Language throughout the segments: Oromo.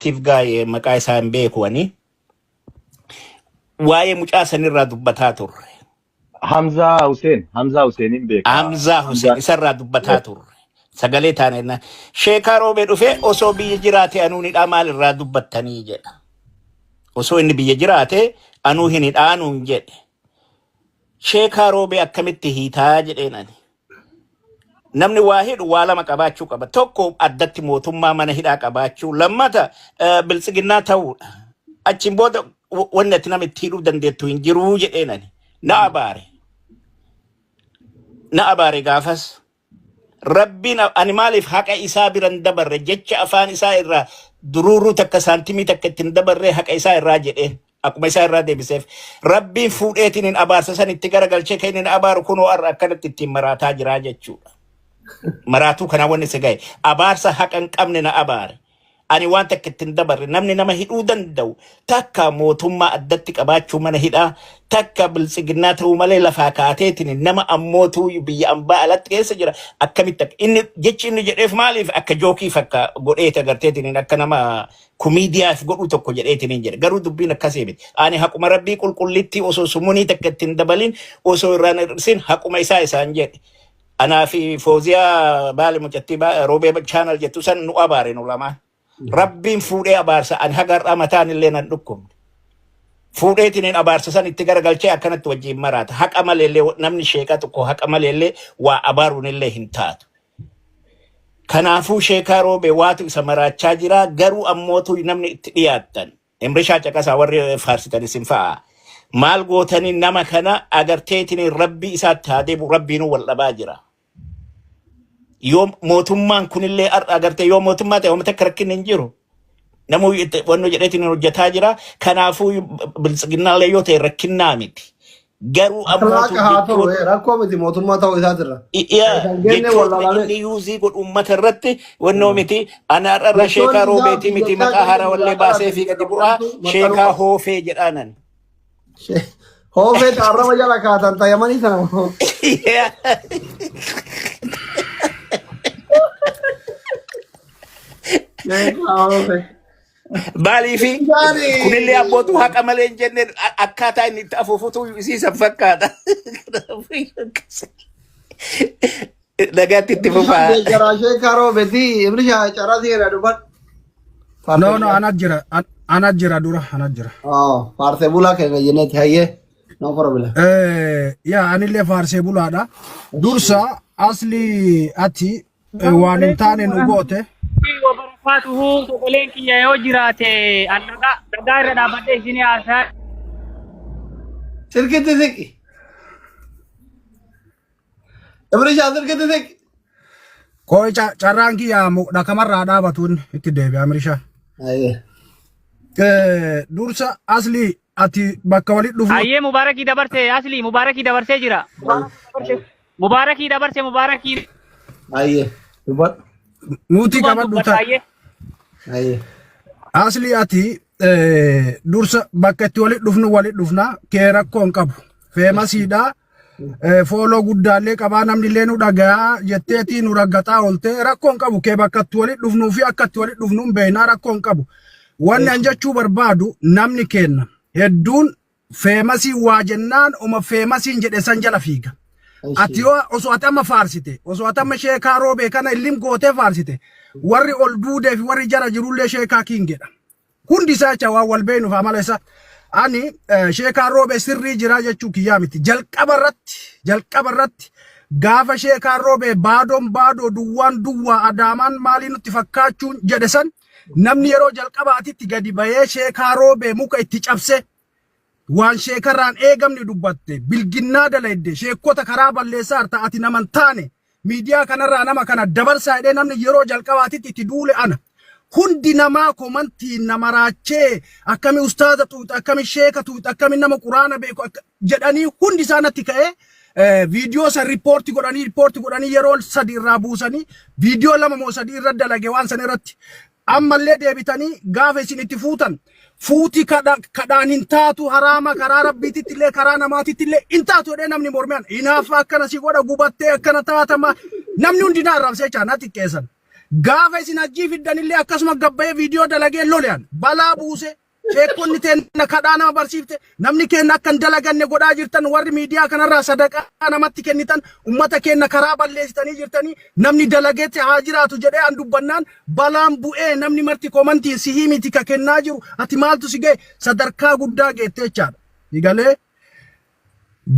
Tiif gaa'ee maqaa isaa hin beeku ani. Waa'ee mucaa sanirraa dubbataa turre. Hamzaa Hussein, Hamzaa Husseinin beeka. Hamzaa Hussein Hamzaa. isarraa dubbataa turre. Sagalee taane na sheekaa roobee dhufee osoo biyya jiraate anuu ni dhaa maal irraa dubbattanii jedha. Osoo inni biyya jiraate anuu hin hidhaanuun jedhe. Sheekaa roobee akkamitti hiitaa jedheen ani. Namni waa hidhu waa lama qabaachuu qaba. Tokko addatti mootummaa mana hidhaa qabaachuu, lammata biltsiginnaa ta'uudha. Achiin booda wanni ati nama itti hidhuu dandeettu hin jiruu jedheen ani. Na abaare. Na abaare gaafas. Rabbiin ani maaliif haqa isaa bira hin dabarre jecha afaan isaa irraa duruuruu takka saantimii takka itti hin dabarree haqa isaa irraa jedheen. Akkuma isaa irraa deebiseef. Rabbiin fuudheetiin hin abaarsa san itti garagalchee kan inni abaaru kunoo har'a akkanatti ittiin maraataa jiraa jechuudha. Maraatuu kanaa wanni si gahe. Abaarsa haqa hin qabne na abaare. Ani waan takka itti hin dabarre namni nama hidhuu danda'u takka mootummaa addatti qabaachuu mana hidhaa takka biltsiginnaa ta'uu malee lafaa kaateetiin nama ammootuu biyya ambaa alatti keessa jira akkamitti akka inni jechi inni jedheef maaliif akka jookii fakka godheeti agarteetiin akka nama kumiidiyaaf godhuu tokko jedheetiin hin jedhe garuu dubbiin akkasii miti ani haquma rabbii qulqullittii osoo sumunii takka itti hin dabalin osoo irraan hir'isin haquma isaa isaan jedhe anaa fi Fooziyaa baali mucattii roobee chaanal jettu san nu abaare nu lamaan rabbiin fuudhee abaarsa ani haga har'aa mataan illee nan dhukkubne fuudheetiin hin abaarsa san itti garagalchee akkanatti wajjin maraata haqa maleellee namni sheeqa tokko haqa maleellee waa abaaruun illee hin taatu Kanaafuu sheekaa roobee waatu isa maraachaa jira garuu ammootu namni itti dhiyaattan. Imrishaa caqasaa warri faarsitan isin fa'a. Maal gootanii nama kana agarteetiin rabbii isaatti haa deebi'u rabbiinuu wal dhabaa jira. Yoo mootummaan kunillee har'a agartee yoo mootummaa ta'e uummata akka rakkinni hin jiru. Namuu itti- wanno jedheetiin hojjetaa jira. Kanaafuu biltsiginnaallee yoo ta'e rakkinnaa miti. Garuu ammootu Akhlaaqa haa ta'u jechoota rakkoo miti mootummaa ta'uu isaatirra. Yaa Kan geenne jechootni wallaalame. inni yuuzii godhu uummata irratti wannoo miti ana har'arra Jechoonni sheekaa isaa roobeetii miti biyyattaa maqaa keessa haarawallee muzaakaraa baasee fi fi gadi bu'aa qabdantu maxxanuu sheekaa qaba. hoofee jedhaanan. Hoofee arraba jala kaatan tayyamanii sana. Sheekaa hoofee. Maaliifi Isaani kunillee abbootuu haqa malee hin jenne akkaataa inni itti afuufutu isiisan fakkaata. Nagaatti itti Ibrishaan fufaa. deeggaraa sheekaa roobeeti. Ibrishaa carraa seenaa dubbadhu. No, Faarsee no, bulaa. ana jira. Ana jira dura, ana jira. Oh, faarsee bulaa keenya jenneeti hayyee. No problem. Yaa anillee faarsee bulaadha. Dursa asli ati waan hin taane nu goote. Wabarakaatuhu sagaleen kiyya yoo jiraate an dhagaa dhagaa irra dhaabadhee isinii haasaa Silkitti siqi. Ibrishaa silkitti siqi. Kooyi carraan kiyya dhakamarraa dhaabatuun itti deebi'a Mirishaa. Hayyee. Dursa asli ati bakka walitti dhufnu Hayyee mubaarakii dabarse asli mubaarakii dabarsee jira. Mubaarakii dabarse mubaarakii Hayyee. Dubbadhu. nuti duubaan qabadhu dubbata ta'a. hayyee. Hayyee. Asli ati dursa bakka itti walitti dhufnu walitti dhufna kee rakkoo hin qabu. Feemasiidha. Fooloo guddaallee qabaa namni illee nu dhagayaa jetteetii nu raggaxaa ooltee rakkoo hin qabu kee bakka itti walitti dhufnuu fi akka itti walitti dhufnu hin beeknaa rakkoo hin qabu. Wanni an jechuu barbaadu namni keenna hedduun feemasii waa jennaan uma feemasiin jedhe san jala fiiga. Ati yoo osoo ati amma faarsite osoo ati amma sheekaa roobee kana illim gootee faarsite warri ol duudee fi warri jara jirullee sheekaa kiin jedha. Hundi isaa jecha waan wal beeknuuf amala isaa. Ani sheekaa roobee sirrii jiraa jechuu kiyyaa miti. Jalqaba irratti jalqaba irratti gaafa sheekaa roobee baadoon baadoo duwwaan duwwaa adaamaan maalii nutti fakkaachuun jedhe san namni yeroo jalqabaatitti gadi bahee sheekaa roobee muka itti cabse waan sheekarraan eegamne dubbatte bilginnaa dalayde sheekota karaa balleessaa harta ati naman taane miidiyaa kanarraa nama kana dabarsaa jedhee namni yeroo jalqabaatitti itti duule ana. Hundi namaa komantiin nama raachee akkami ustaaza tuuxa akkami sheeka tuuxa akkami nama quraana beeku jedhanii hundi isaa natti ka'ee viidiyoo san riippoorti godhanii riippoorti godhanii yeroo sadi irraa buusanii viidiyoo lama moo sadi irra dalage waan san irratti ammallee deebitanii gaafa isin itti fuutan fuuti kadhaan hin taatu haraama karaa rabbiititti illee karaa namaatitti illee hin taatu jedhee namni mormeen hinaaffaa akkana si godha gubattee akkana taatama namni hundi na arrabsee chaa na xiqqeessan. Gaafa isin hajjii fiddanillee akkasuma gabbayee viidiyoo dalagee lole an. Balaa buuse. Sheekkonni teenna kadhaa nama barsiifte namni keenna akka hin dalaganne godhaa jirtan warri miidiyaa kanarraa sadaqaa namatti kennitan ummata keenna karaa balleessitanii jirtanii namni dalageetti haa jiraatu jedhee an dubbannaan balaan bu'ee namni marti komantiin sihii miti ka kennaa jiru ati maaltu si ga'e sadarkaa guddaa geette jechaadha. Galee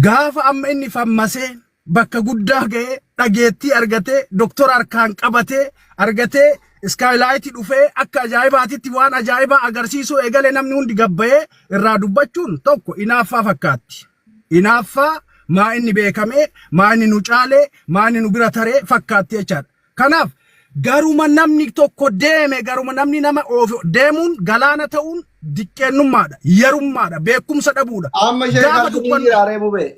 gaafa amma inni fammasee bakka guddaa ga'ee dhageettii argatee doktora harkaan qabatee argatee iskaaylaayitii dhufee akka ajaa'ibaatitti waan ajaa'ibaa agarsiisuu eegale namni hundi gabbayee irraa dubbachuun tokko inaaffaa fakkaatti. Inaaffaa maa inni beekamee maa inni nu caalee maa inni nu bira taree fakkaatti jechaadha. Kanaaf garuma namni tokko deeme garuma namni nama oofe deemuun galaana ta'uun diqqeennummaadha, yarummaadha, beekumsa dhabuudha. Amma ishee Gaafa kan sirrii dubbannu jira ree mubee.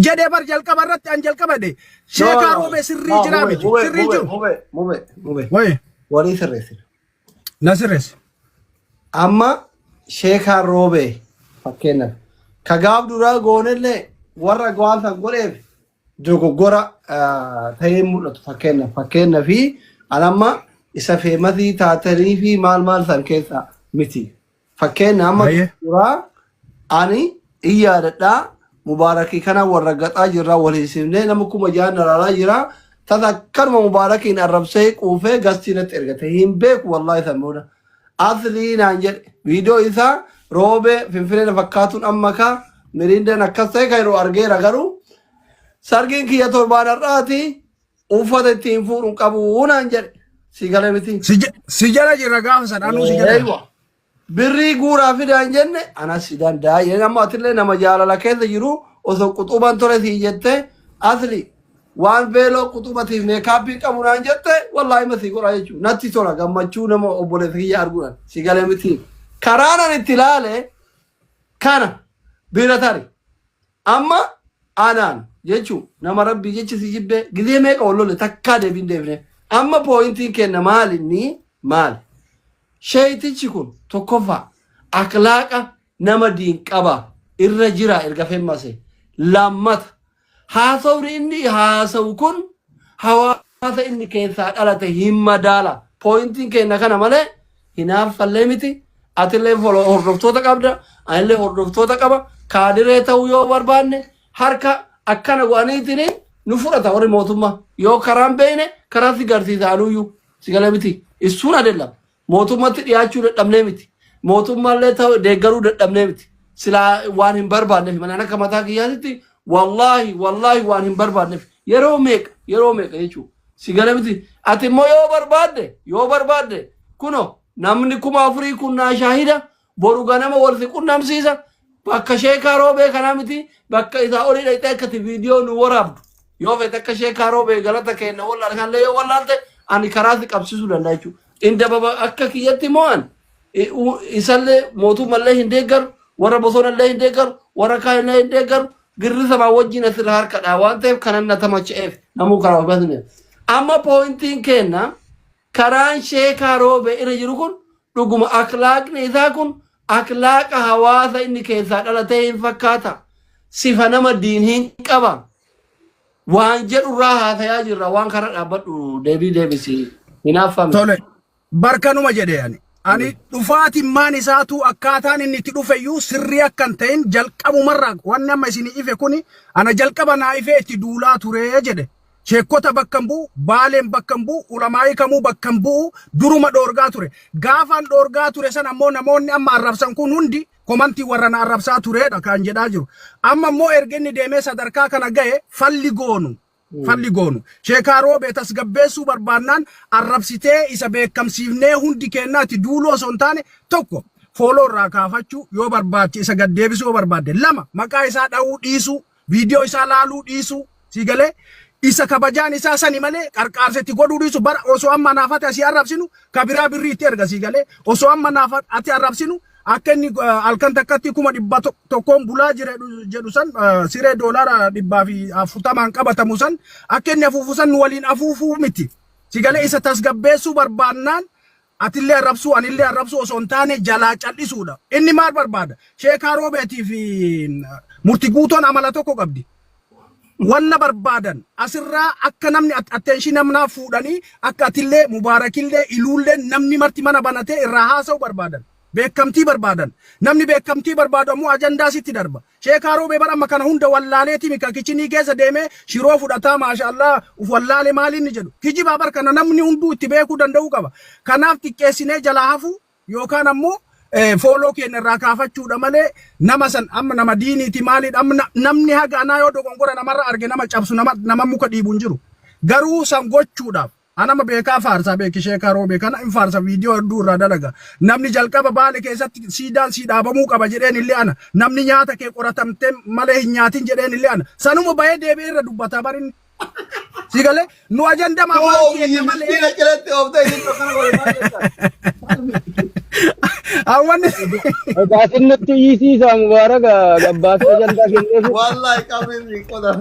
jedhee bar jalqaba irratti an jalqaba jedhe No, sheekaa no. roobee sirrii No, jiraa mubee, miti mubee, sirrii mubee, jiru. mubee, mubee, mubee. Wayi Walii sirreessina. na sirreessi. Amma sheekaan roobee fakkeenyaaf ka gaaf duraa goonellee warra waan san godheef dogoggora ta'ee mul'atu fakkeenyaaf fakkeenyaaf fi an amma isa feemasii taatanii fi maal maal san keessa miti. Fakkeenya amma Baay'ee. duraa ani in yaadadhaa mubaarakii kana warra gaxaa jirraa wal hiisifnee nama 6000 naraaraa jira tasa akkanuma mubaarakiin arrabsee quufee gastii natti ergate hin beeku wallaahi san booda aslii naan jedhe viidiyoo isaa roobee finfinee na fakkaatuun amma kaa miriindaan akkas ta'e kan yeroo argeera garuu sargiin kiyya torbaan har'aati uffata ittiin fuudhu hin qabu naan jedhe si galee miti. Si jala jirra gaafa san anuu si jala. Eeywa. Birrii guuraa fidaa hin jenne anas si danda'a jedheen amma atillee nama jaalala keessa jiru osoo quxuban tole sii jette asli waan veeloo quxubatiif meekaappii qabu naan jette wallaahi ma sii godha jechuudha natti tola gammachuu nama obboleessa kiyya arguudhaan si galee miti karaan ani itti ilaale kana bira tari amma anaan jechuun nama rabbii jecha si jibbee gizee meeqa wal lolle takkaa deebiin deebine amma pooyintiin kenna maali inni maali Sheeytichi kun tokkoffaa aklaaqa nama diin qaba irra jira erga femmase. Lammata haasawni inni haasawu kun hawaasa inni keessaa dhalate hin madaala. Pooyintiin keenna kana malee hinaaffallee miti. Atillee hordoftoota qabda, anillee hordoftoota qaba. Kaadiree ta'uu yoo barbaanne harka akkana godhaniitiin nu fudhata warri mootummaa. Yoo karaan beeyne karaa si garsiisa anuyyuu. Si galee miti. Issuun adelam. Mootummatti dhiyaachuu dadhabnee miti. Mootummaallee ta'u deeggaruu dadhabnee miti. Silaa waan hin barbaanneef malee akka mataa kiyyaatitti wallaahi wallaahi waan hin barbaanneef yeroo meeqa yeroo meeqa jechuudha. Si galee miti. Ati immoo yoo barbaadde yoo barbaadde kuno namni 4000 kun naa shaahida boru ganama wal si qunnamsiisa bakka sheekaa roobee kanaa miti bakka isaa olii dhaqxee akka ati viidiyoo nu waraabdu yoo feete akka sheekaa roobee galata keenna wallaal kanallee yoo wallaalte ani karaa si qabsiisuu danda'a jechuudha. Inda baba akka kiyyatti mo'an isallee mootummallee hin deeggaru warra bosonallee hin deeggaru warra kaanillee hin deeggaru girri sabaa wajjin asirra harkadha waan ta'eef kanan na tamacha'eef namuu karaa of Amma pooyintiin keenna Karaan sheekaa roobee irra jiru kun dhuguma akhlaaqni isaa kun akhlaaqa hawaasa inni keessaa dhalatee hin fakkaata. Sifa nama diin hin qaba. Waan jedhu irraa haasayaa jirra. Waan kana dhaabbadhu deebii deebisi. Hinaaffame. Tole barkanuma jedhe ani. Ani dhufaatimmaan isaatuu akkaataan inni itti dhufeyyuu sirrii akka hin ta'in jalqabumarraa wanni amma isinii ife kuni ana jalqaba naa ifee itti duulaa turee jedhe. Sheekkota bakka hin bu'u, Baaleen bakka hin bu'u, ulamaa'ii kamuu bakka hin bu'u duruma dhoorgaa ture. Gaafaan dhoorgaa ture sana ammoo namoonni amma arrabsan kun hundi komantii warra na arrabsaa tureedha kan jedhaa jiru. Amma immoo erga inni deemee sadarkaa kana gahe falli goonu. Falli goonu. Sheekaa Roobee tasgabbeessuu barbaannaan arrabsitee isa beekamsiifnee hundi keennaatti duuluu osoo hin taane tokko fooloo irraa kaafachuu yoo barbaache isa gad deebisuu yoo barbaadde lama maqaa isaa dha'uu dhiisuu viidiyoo isaa laaluu dhiisuu sii galee isa kabajaan isaa sani malee qarqaarsa itti godhuu dhiisu bara osoo amma naaf ati asii arrabsinu ka biraa birrii itti erga sii galee osoo amma naaf ati arrabsinu akka inni halkan takkatti 100,000n bulaa jira jedhu san siree doolaara 140n qabatamu san akka inni afuufu san nu waliin afuufuu miti si galee isa tasgabbeessuu barbaannaan Atillee arrabsuu anillee arrabsuu osoo hin taane jalaa cal'isuudha. Inni maal barbaada? Sheekaa Roobeetii fi Murti Guutoon amala tokko qabdi. Wanna barbaadan asirraa akka namni attention namnaa fuudhanii akka atillee Mubaarakillee Iluullee namni marti mana banatee irraa haasa'u barbaadan. Beekamtii barbaadan. Namni beekamtii barbaadu ammoo ajandaa sitti darba. Sheekaa Roobee bar amma kana hunda wallaaleeti mika kichinii keessa deemee shiroo fudhataa maashaallah uf wallaale maali inni jedhu. Kijibaa bar kana namni hunduu itti beekuu danda'uu qaba. Kanaaf xiqqeessinee jalaa hafuu yookaan ammoo fooloo keenya irraa kaafachuudha malee nama san amma nama diiniiti maaliidha amma namni haga anaa yoo dogongora namarra arge nama cabsu nama nama muka dhiibu hin jiru. Garuu san gochuudhaaf anama beekaa faarsaa beeki sheekaa roobee kana hin faarsa viidiyoo hedduu irraa dalaga. Namni jalqaba baale keessatti siidaan sii dhaabamuu qaba jedheen illee ana. Namni nyaata kee qoratamtee malee hin nyaatin jedheen illee ana. Sanuma bahee deebi'ee irra dubbataa barinni. Si galee nu ajandama afaan Yoo keenya biyyi malee. miskiina jalatti ooftee isin akkana godhe maal jettan? Hawwanni Egaa isin nutti iyyisiisa Mubaarak gabbaasee ajandaa kenneefi. Wallahi qabriin si qotan.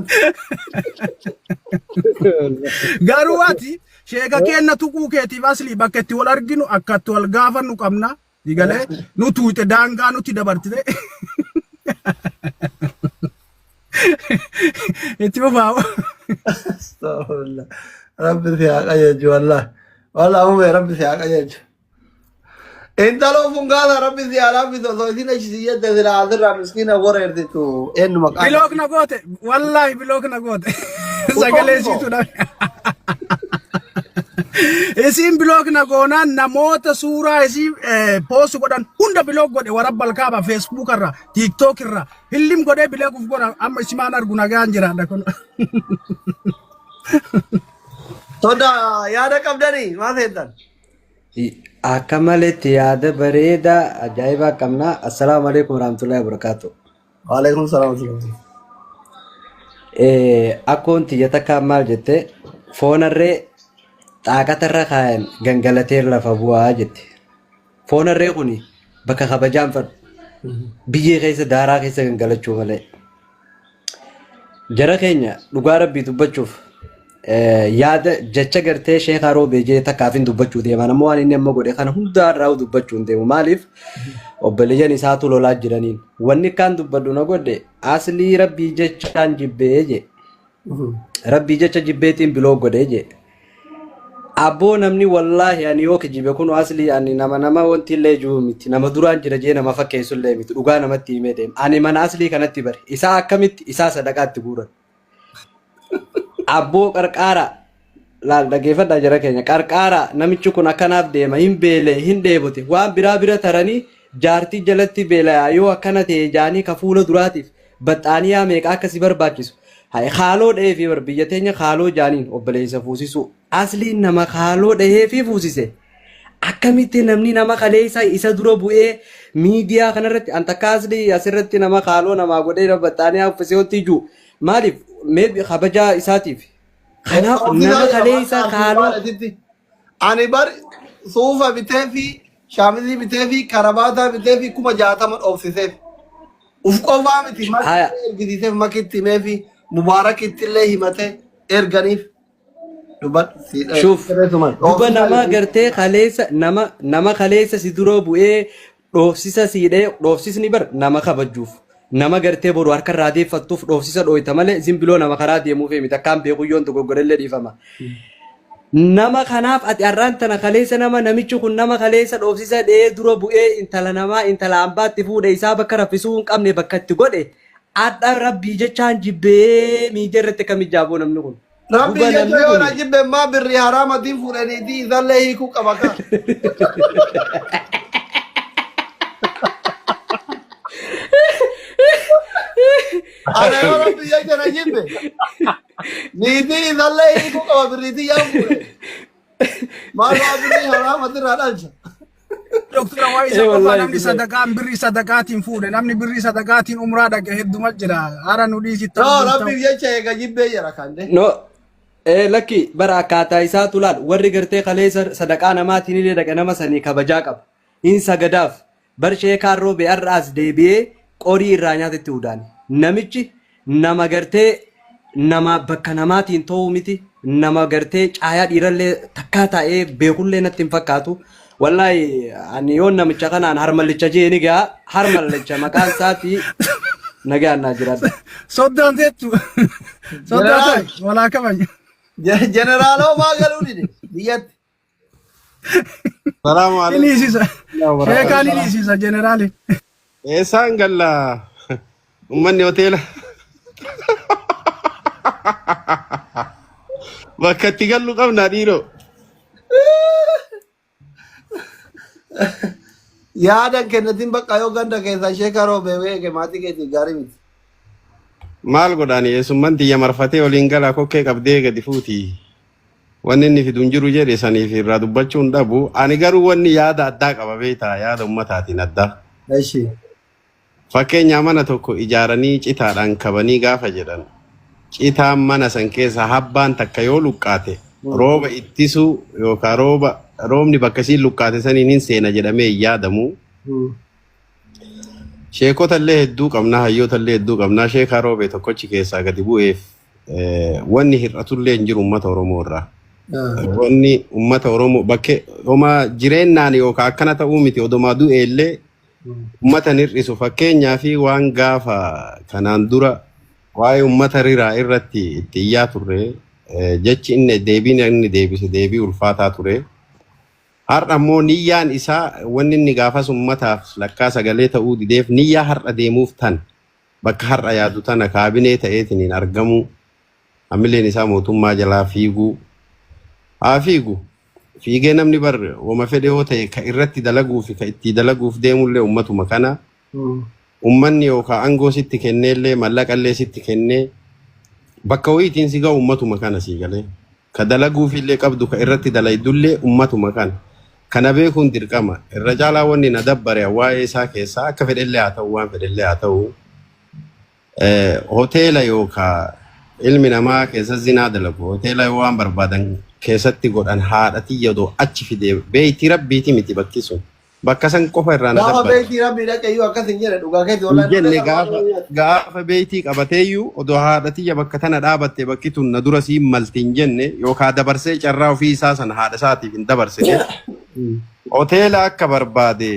Garuu ati sheeka keenna tuquu keetiif asli bakka itti wal arginu akka itti wal gaafannu qabna. Si galee nu tuuxe daangaa nutti dabartite. Itti fufaa. Astaghfirullah. Rabbi si haa qajeelchu wallahi. Wallahi uumee rabbi si haa qajeelchu. Intaloo fungaasa rabbi si haa laaffisu osoo isin achi si jette silaa asirraa miskiina wareersitu eenyu maqaan. Bilook na goote. Wallaahi bilook na goote. Sagalee siitu dhabe. Isiin bilook na goonaan namoota suuraa isii poost godhan hunda bilook godhe warabbal kaaba feesbuuk irra tiiktook irra hillim godhee bilook uf godha amma isimaan argu nagaan jiraadha kun. Soda yaada qabdanii maal seettan? Akka maletti yaada bareedaa ajaa'ibaa qabna. Assalaamu alaikum warahmatullahi wabarakatuh. Waalaikum salaam. Akkoon tiyya takka maal jette foon harree xaaqatarra kaayan gangalatee lafa bu'aa jette. Foon harree kuni bakka kabajaan fadhu. Biyyee keessa daaraa keessa gangalachuu malee. Jara keenya dhugaa rabbii dubbachuuf yaada jecha gartee sheekaa roobee jee takkaaf hin dubbachuu deeman ammoo waan inni amma godhe kana hundaa irraa dubbachuu hin deemu maaliif obboleeyyan isaatu lolaa jiraniin wanni kaan dubbadhu na godhe aslii rabbii jechaan jibbee jee rabbii jecha jibbeetiin biloo godhe jee Abboo namni wallaahi ani yoo kijibe kun asli ani nama nama wanti illee jiru miti nama duraan jira jee nama fakkeessu illee miti dhugaa namatti himee deema ani mana aslii kanatti bare isaa akkamitti isaa sadaqaatti guuran abboo qarqaara laal dhageeffadhaa jara keenya qarqaara namichi kun akkanaaf deema hin beele hin dheebote waan biraa bira taranii jaartii jalatti beelayaa yoo akkana ta'e jaanii ka fuula duraatiif Baxxaaniyaa meeqa akka si barbaachisu. Hay haaloo dhaheefii bar biyya teenya haaloo jaaniin obboleessa fuusisuu. Asliin nama haaloo dhaheefii fuusise. Akkamitti namni nama kaleessa isa dura bu'ee miidiyaa kanarratti an takka aslii asirratti nama haaloo namaa godhee baxxaaniyaa uffisee wanti ijuu maaliif maybe kabajaa isaatiif. Kanaaf nama kaleessa haaloo Ani bar suufa bitee fi shaamizii bitee fi karabaataa bitee fi 60,000 dhoofsiseef. Uf qofaa miti Haya. makii ergisiiseef makitti himee fi mubaarakitti illee himate erganiif. Dubbadhu. Shuf duba nama gartee kaleessa nama nama kaleessa si dura bu'ee dhoofsisa siidhee dhoofsisni bar nama kabajuuf nama gartee boru harka irraa deeffattuuf dhoofsisa dhooyta malee zimbiloo nama karaa deemuuf miti akkaan beeku yoon dogoggorellee dhiifama. Nama kanaaf ati arraan tana kaleessa nama namichi kun nama kaleessa dhoofsisa dhee dura bu'ee intala namaa intala ambaatti fuudhe isaa bakka raffisuu hin qabne bakka itti godhe adha rabbii jechaan jibbee miidiyaa irratti akkam ijaaboo namni kun. Rabbii Duba jecha namni yoo kun na jibbe maa birrii haraamatiin fuudhaniitii isallee hiikuu qaba kaa. Ana yoo rabbii jecha na jibbe niitii isallee hiikuu qaba birriitii yaa fuudhe. Maal waa birrii haraamatirraa dhalcha. Doktora waa isa Eh, qofa wallahi namni billahi. sadaqaan birrii sadaqaatiin fuudhe namni birrii sadaqaatiin umraa dhaqe hedduma jira hara nu dhiisi No ta'u ta'u. rabbiif jecha eega jibbee jira kan de. No, lakki bara akkaataa isaatu laal warri gartee kaleessa sadaqaa namaatiin illee dhaqe nama sanii kabajaa qaba. Hin sagadaaf bar sheekaan roobe har'aas deebi'ee qorii irraa nyaatetti udaane. Namichi nama gartee nama bakka namaatiin ta'uu miti nama gartee caayaa dhiirallee takkaa taa'ee beekullee natti hin fakkaatu. Wallaahi ani yoon namicha kanaan harmallicha jee ni ga'a harmallicha maqaan isaatii Nagaan naa jiraadha. Soddaan teettu. Soddaa Jeneraal ta'i. Walaa kabanya. Jeneraaloo maa galuu dide biyyatti. Salaamu Inni alaikum. hiisisa. Sheekaan inni hiisisa jeneraali. Eessaan galla? Uummanni hoteela. Bakka itti gallu qabna dhiiroo. Yaadan kennatin bakka yoo ganda keessaa sheeka roobee eege maatii keetii gaarii miti. Maal godhaani eessummaan tiyya marfatee waliin galaa kokkee qabdee gadi fuuti. Wanni inni fidu hin jiru jedhe saniif irraa dubbachuu hin dhabu. Ani garuu wanni yaada addaa qaba beektaa yaada ummataatiin addaa. Eshi. Fakkeenyaa mana tokko ijaaranii citaadhaan kabanii gaafa jedhan citaan mana san keessa habbaan takka yoo luqqaate rooba ittisuu yookaan rooba roobni bakka isiin luqqaate saniin hin seena jedhamee hin yaadamu. Sheekota illee hedduu qabnaa, hayyoota illee hedduu qabnaa. Sheekaa roobee tokkochi keessaa gadi bu'eef wanni hir'atullee hin jiru uummata Oromoo irraa. Wanni uummata Oromoo bakkee homaa jireennaan yookaan akkana ta'uu miti odomaa du'e illee uummata hin hir'isu. Fakkeenyaa fi waan gaafa kanaan dura waa'ee uummata riraa irratti itti iyyaa turre jechi inni deebiin inni deebise deebii ulfaataa ture. Har'a immoo niyyaan isaa wanni inni gaafas uummataaf lakkaa sagalee ta'uu dideef niyyaa har'a deemuuf tan bakka har'a yaadu tana kaabinee ta'eetiin hin argamuu hamileen isaa mootummaa jalaa fiiguu haa fiigu fiigee namni bar wama fedhe yoo ta'e ka irratti dalaguu fi ka itti dalaguuf deemullee ummatuma kana ummanni yookaan aangoo sitti kenneellee mallaqallee sitti kennee bakka wayiitiin si ga'u ummatuma kana sii galee ka dalaguufillee qabdu ka irratti dalaydullee ummatuma kana kana beekuun dirqama irra caalaa wanni na dabbare waa'ee isaa keessaa akka fedhellee haa ta'u waan fedhellee haa ta'u hoteela yookaan ilmi namaa keessa zinaa dalagu hoteela yoo waan barbaadan keessatti godhan haadha tiyya odoo achi fidee beeyti rabbiiti miti bakki sun bakka san qofa irraa na Gaafa dabbare. beektii rabbii dhaqe iyyuu akkas hin jedhe dhugaa keetti Hin wallahi jenne nullee gaafa qabaa gaafa beeytii qabateeyyuu odoo haadha tiyya bakka tana dhaabatte bakki tun na dura siin malti hin jenne yookaan dabarsee carraa ofii isaa sana haadha isaatiif hin dabarsine. Hoteela akka barbaade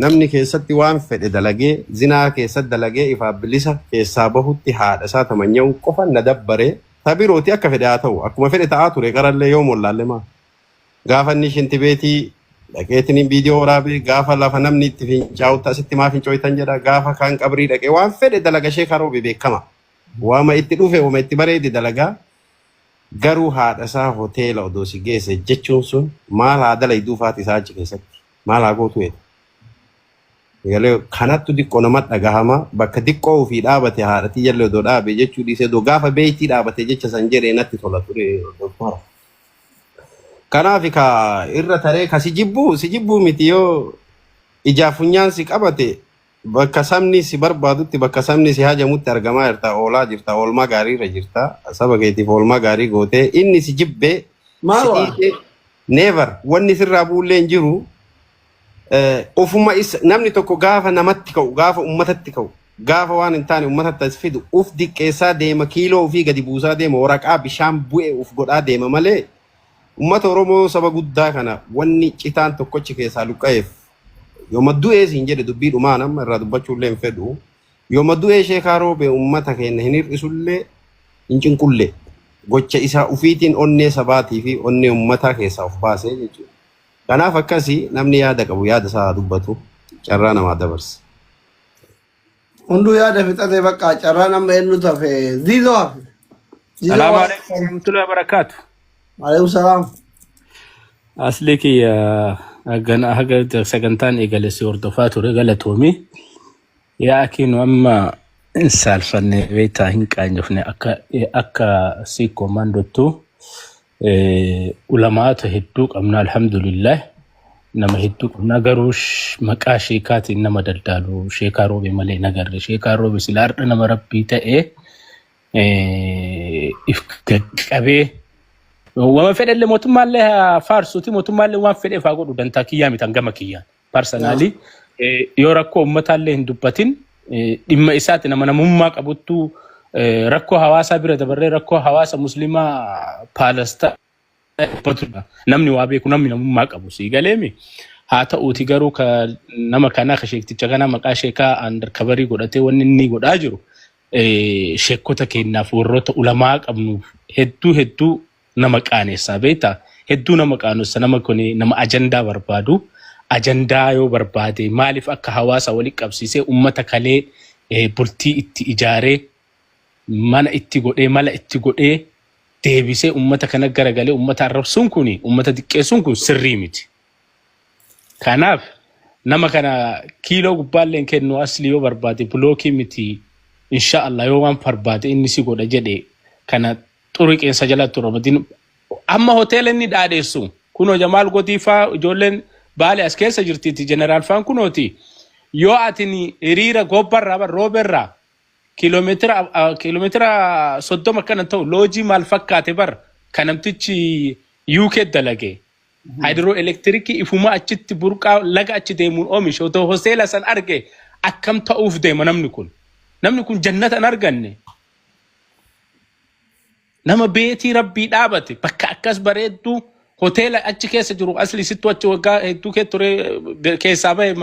namni keessatti waan fedhe dalagee zinaa keessatti dalagee ifaaf bilisa keessaa bahutti haadha isaa tamanya'uu qofa na dabbare tabirooti akka fedhe haa ta'u akkuma fedhe ta'aa ture qarallee yoo mollaalle maa gaafa inni shintibeetii dhaqeetiin viidiyoo waraabee gaafa lafa namni itti fincaa'utti asitti maa fincooytan jedha gaafa kaan qabrii dhaqee waan fedhe dalaga ishee karoobe beekama waama itti dhufe waama itti bareede dalagaa garuu haadha isaa hoteela odoo si geesse jechuun sun maal haa dalayduu faati isaa achi keessatti maal haa gootu jedhe. Galee kanattu diqqoo nama dhagahama bakka diqqoo ofii dhaabate haadha tiyyallee odoo dhaabe jechuu dhiisee odoo gaafa beeytii dhaabate jecha san jedhee natti tola ture doktora. Kanaaf ka irra taree ka si jibbuu si jibbuu miti yoo ijaaf funyaan si qabate bakka sabni si barbaadutti bakka sabni si hajamutti argamaa jirta oolaa jirta oolmaa gaarii irra jirta saba keetiif oolmaa gaarii gootee inni si jibbee si Maal waa? dhiisee never wanni sirraa bu'ullee hin jiru ofuma isa namni tokko gaafa namatti ka'u gaafa ummatatti ka'u gaafa waan hin taane ummatatti as fidu uf diqqeessaa deema kiiloo ofii gadi buusaa deema waraqaa bishaan bu'e uf godhaa deema malee ummata Oromoo saba guddaa kana wanni citaan tokkochi keessaa luqqa'eef yooma du'ee siin jedhe dubbii dhumaa nama irraa dubbachuullee hin fedhu yooma du'ee sheekaa roobe ummata keenya hin hir'isullee hin cinqullee gocha isaa ufiitiin onnee sabaatii fi onnee ummataa keessaa of baasee jechuudha. Kanaaf akkasii namni yaada qabu yaada isaa haa dubbatu carraa namaa dabarsa. Hunduu yaada fixate bakka carraan amma eenyutu hafe ziizoo hafe. Ziizoo Salaamu waa. alaikum warahmatullahi wabarakatuh. Alaikum salaam. Asli kiyya haga haga sagantaan eegale si hordofaa ture galatoomi. Yaa akii nu amma hin saalfanne beektaa hin qaanyofne akka akka si koomandottu ulamaata hedduu qabna alhamdulillah nama hedduu qabna garuu maqaa sheekaatiin nama daldaalu sheekaa roobe malee hin agarre sheekaa roobe sila har'a nama rabbii ta'e if qaqqabee wama fedhellee mootummaallee haa faarsuuti mootummaallee waan fedheef haa godhu dantaa kiyyaa miti hangama kiyyaan personally yoo rakkoo ummataallee hin dubbatin dhimma isaati nama namummaa qabuttu rakkoo hawaasaa bira dabarree rakkoo hawaasa muslimaa Paalastaa dubbatudha. Namni waa beeku namni namummaa qabu sii galeemi. Haa ta'uuti garuu ka nama kanaa ka sheekticha kanaa maqaa sheekaa undercoverii godhatee wanni inni godhaa jiru Sheekkota keenyaaf warroota ulamaa qabnuuf hedduu hedduu nama qaanessaa beektaa hedduu nama qaanessa nama kun nama ajandaa barbaadu ajandaa yoo barbaade maaliif akka hawaasa walitti qabsiisee ummata kalee bultii itti ijaaree mana itti godhee mala itti godhee deebisee ummata kana garagalee ummata arrabsuun kun ummata xiqqeessuun kun sirrii miti. Kanaaf nama kana kiiloo gubbaallee hin kennu asli yoo barbaade bilookii miti insha Allah yoo waan barbaade inni si godha jedhe kana xurii qeensa jalatti ramadin amma hoteela inni dhaadheessu kunoo Jamaal Gotiifaa ijoolleen baale as keessa jirtiiti jeneraal faan kunooti yoo atin hiriira gobbarraa bar rooberraa kiiloomeetira kiiloomeetira 30 akkana ta'u loojii maal fakkaate bar kan namtichi UK dalage Haayidroo elektirikii ifuma achitti burqaa laga achi deemuun oomishe otoo hoteela san arge akkam ta'uuf deema namni kun. Namni kun jannata hin arganne. Nama beetii rabbii dhaabate bakka akkas bareedduu hoteela achi keessa jiru asli sittu achi waggaa hedduu kee ture keessaa bahe.